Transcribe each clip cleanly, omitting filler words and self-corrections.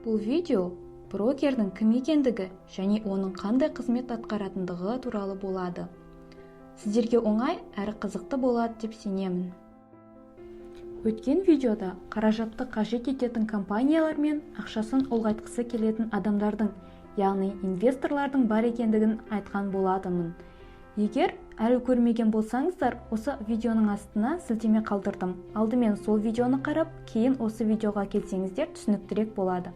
Бұл видео брокердің кім екендігі және оның қандай қызмет атқаратындығы туралы болады. Сіздерге оңай әрі қызықты болады деп сенемін. Өткен видеода қаражатты қажет ететін компаниялар мен ақшасын ұлғайтқысы келетін адамдардың, яғни инвесторлардың бар екендігін айтқан болатынмын. Егер әлі көрмеген болсаңыздар, осы видеоның астына сілтеме қалдырдым. Алдымен сол видеоны қарап, кейін осы видеоға келсеңіздер түсініктірек болады.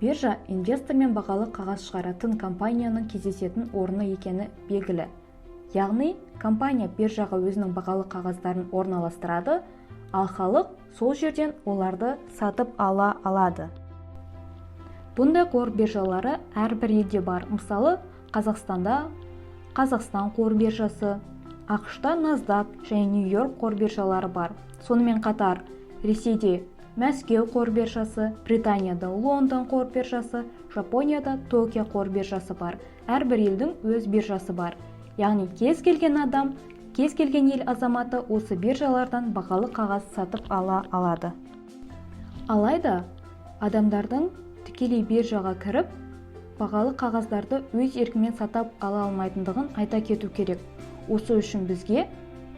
Биржа инвестор мен бағалы қағаз шығаратын компанияның кездесетін орны екені белгілі. Яғни компания биржаға өзінің бағалы қағаздарын орналастырады, ал халық сол жерден оларды сатып ала алады. Бұндай қор биржалары әрбір елде бар. Мысалы, Қазақстанда Қазақстан қор биржасы, АҚШ-та NASDAQ және Нью-Йорк қор биржалары бар. Сонымен қатар Ресейде Мәскеу қор биржасы, Британияда Лондон қор биржасы, Жапонияда Токио қор биржасы бар. Әрбір елдің өз биржасы бар. Яғни кез келген адам, кез келген ел азаматы осы биржалардан бағалы қағаз сатып ала алады. Алайда адамдардың тікелей биржаға кіріп, бағалы қағаздарды өз еркімен сатып ала алмайтындығын айта кету керек. Осы үшін бізге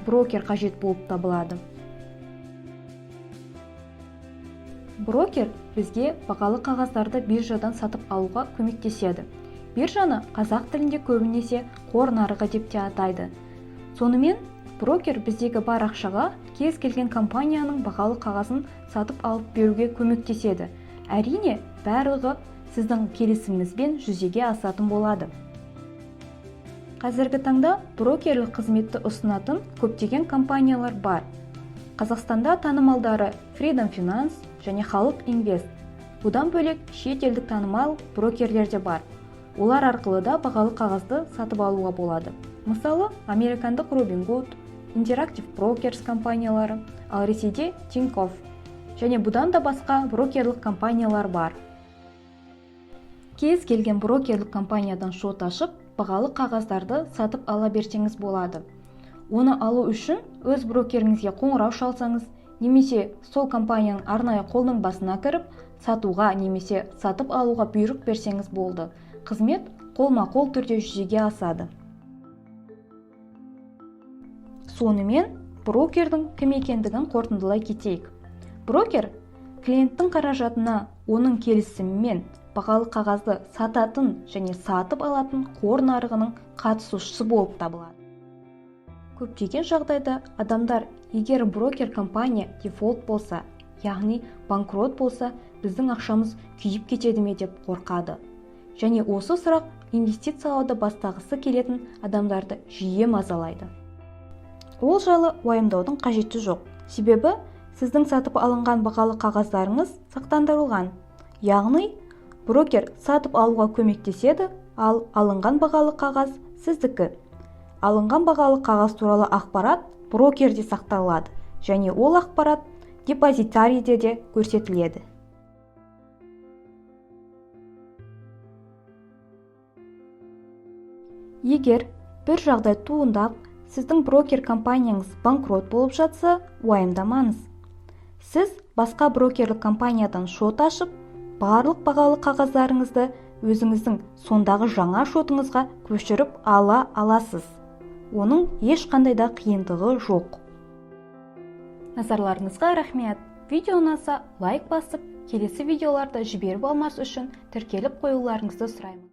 брокер қажет болып табылады. Брокер бізге бағалы қағаздарды биржадан сатып алуға көмектеседі. Биржаны қазақ тілінде көбінесе қор нарығы деп те атайды. Сонымен брокер біздегі бар ақшаға кез келген компанияның бағалы қағазын сатып алып беруге көмектеседі. Әрине, барлығы сіздің келісіміңізбен жүзеге асатын болады. Қазіргі таңда брокерлік қызметті ұсынатын көптеген компаниялар бар. Қазақстанда танымалдары Freedom Finance және Халық Инвест. Бұдан бөлек шет елдік танымал брокерлер де бар. Олар арқылы да бағалы қағазды сатып алуға болады. Мысалы, американдық Robinhood, Interactive Brokers компаниялары, ал Ресейде Tinkoff және бұдан да басқа брокерлік компаниялар бар. Кез келген брокерлік компаниядан шот ашып, бағалы қағаздарды сатып ала берсеңіз болады. Оны алу үшін өз брокеріңізге қоңырау шалсаңыз, немесе сол компанияның арнайы қолтаңбасына кіріп, сатуға немесе сатып алуға бұйрық берсеңіз болды. Қызмет қолма-қол түрде жүзеге асады. Сонымен брокердің кім екендігін қорытындылай кетейік. Брокер клиенттің қаражатына оның келісімімен бағалы қағазды сататын және сатып алатын қор нарығының қатысушысы болып табылады. Көптеген жағдайда адамдар егер брокер компания дефолт болса, яғни банкрот болса, біздің ақшамыз күйіп кетеді ме деп қорқады. Және осы сұрақ инвестициялауды бастағысы келетін адамдарды жиі мазалайды. Ол жайлы уайымдаудың қажеті жоқ. Себебі сіздің сатып алынған бағалы қағаздарыңыз сақтандырылған. Яғни брокер сатып алуға көмектеседі, ал алынған бағалы қағаз сіздікі. Алынған бағалы қағаз туралы ақпарат брокерде сақталады және ол ақпарат депозитарийде де көрсетіледі. Егер бір жағдай туындап, сіздің брокер компанияңыз банкрот болып жатса, уайымдамаңыз. Сіз басқа брокерлік компаниядан шот ашып, барлық бағалы қағаздарыңызды өзіңіздің сондағы жаңа шотыңызға көшіріп ала аласыз. Оның ешқандай да қиындығы жоқ. Назарларыңызға рахмет. Видео ұнаса лайк басып, келесі видеоларды жіберіп алмас үшін тіркеліп қоюларыңызды сұраймын.